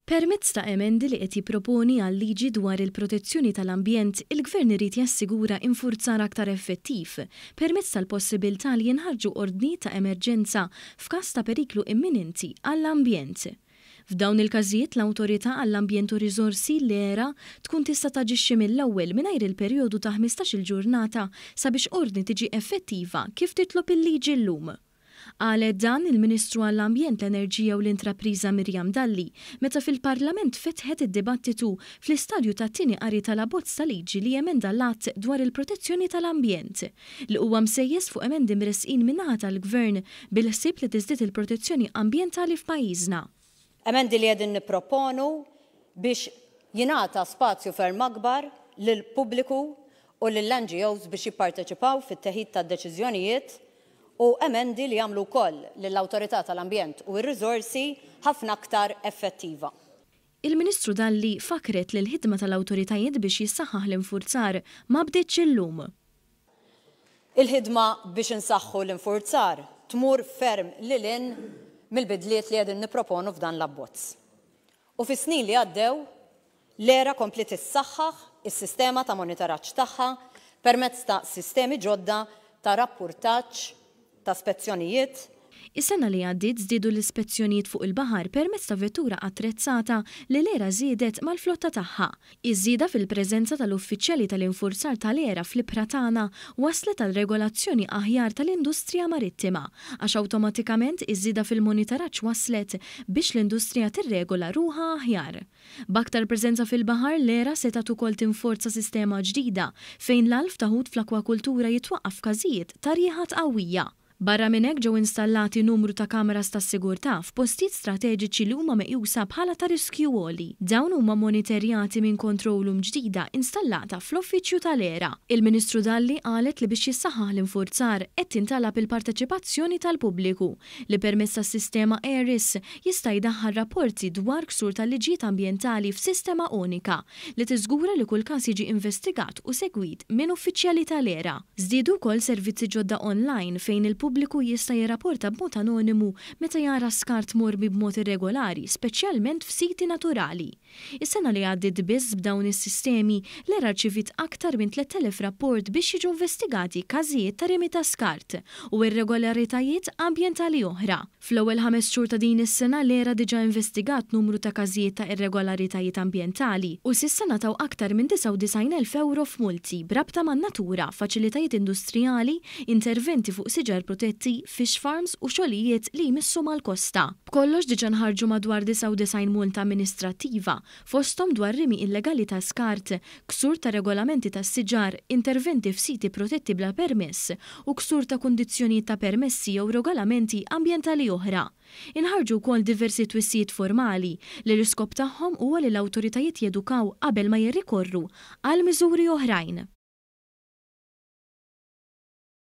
Permezz ta' emendi li qed jipproponi għal-liġi dwar il-protezzjoni tal-ambjent, il-Gvern irid jassigura infurzar aktar effettiv permezz tal-possibiltà li jinħarġu ordnijiet ta' emerġenza f'każ ta' periklu imminenti għall-ambjent. F'dawn il-każijiet l-Awtorità għall-Ambjent u Riżorsi, l-ERA, tkun tista' taġixxi mill-ewwel mingħajr il-perjodu ta' 15-il ġurnata sabiex ordni tiġi effettiva kif titlob il-liġi llum. Qalet dan il-Ministru għall-Ambjent, l-Enerġija u l-Intrapriża Miriam Dalli meta fil-Parlament fetħet id-dibattitu fl-istadju tat-tieni qari tal-abbozz ta' liġi li jemenda l-Att dwar il-Protezzjoni tal-Ambjent li huwa msejjes fuq emendi mressqin min-naħa tal-Gvern bil-ħsieb li tiżdied il-protezzjoni ambjentali f'pajjiżna. Emendi li qegħdin nipproponu biex jingħata spazju ferm akbar lill-pubbliku u lill-NGOs biex jipparteċipaw fit-teħid tad-deċiżjonijiet u emendi li jagħmlu wkoll lill-Awtorità tal-Ambjent u r-Riżorsi ħafna aktar effettiva. Il-Ministru Dalli fakkret li l-ħidma tal-awtoritajiet biex jissaħħaħ l-infurzar ma bdietx illum. Il-ħidma biex insaħħu l-infurzar tmur ferm lil hinn mill-bidliet li qegħdin nipproponu f'dan l-abbozz. U fis-snin li għaddew, l-ERA kompliet issaħħaħ is-sistema ta' monitoraġġ tagħha permezz ta' sistemi ġodda ta' rappurtaġġ ta' spezzjonijiet. Is-sena li għaddiet żdiedu l-ispezzjonijiet fuq il-baħar permezz ta' vettura attrezzata li l-ERA żiedet mal-flotta tagħha. Iż-żieda fil-preżenza tal-uffiċjali tal-infurzar tal-ERA fl-ibħra tagħna wasslet għal regolazzjoni aħjar tal-industrija marittima għax awtomatikament iż-żieda fil-monitoraġġ wasslet biex l-industrija tirregola ruħha aħjar. B'aktar preżenza fil-baħar, l-ERA setgħet ukoll tinforza sistema ġdida fejn l-għalf ta' ħut fl-akwakultura jitwaqqaf f'każijiet ta' rjiħat qawwija. Barra minn hekk ġew installati numru ta' kameras tas-sigurtà f'postijiet strateġiċi li huma meqjusa bħala ta' riskju għoli. Dawn huma mmoniterjati minn control room ġdida installata fl-uffiċċju tal-ERA. Il-Ministru Dalli qalet li biex jissaħħaħ l-infurzar qed tintalab il-parteċipazzjoni tal-pubbliku li permezz tas-sistema ERIS jista' jdaħħal rapporti dwar ksur tal-liġijiet ambjentali f'sistema unika li tiżgura li kull każ jiġi investigat u segwit minn uffiċjali tal-ERA. Żdiedu wkoll servizzi ġodda online fejn il-pubbliku jista' jirrapporta b'mod anonimu meta jara skart mormi b'mod irregolari, speċjalment f'siti naturali. Is-sena li għaddiet biss b'dawn is-sistemi, l-ERA rċiviet aktar minn 3,000 rapport biex jiġu investigati każijiet ta' rimi ta' skart u irregolaritajiet ambjentali oħra. Fl-ewwel ħames xhur ta' din is-sena l-ERA diġà investigat numru ta' każijiet ta' irregolaritajiet ambjentali u s'issa ngħataw aktar minn 99,000 ewro f'multi b'rabta man-natura, faċilitajiet industrijali, interventi fuq siġar protetti, fish farms u xogħlijiet li jmissu mal-kosta. B'kollox diġà nħarġu madwar 99 multa amministrattiva, fosthom dwar rimi illegali ta' skart, ksur ta' regolamenti tas-siġar, interventi f'siti protetti bla permess u ksur ta' kundizzjonijiet ta' permessi jew regolamenti ambjentali oħra. Inħarġu wkoll diversi twissijiet formali li l-iskop tagħhom huwa li l-awtoritajiet jedukaw qabel ma jirrikorru għal miżuri oħrajn.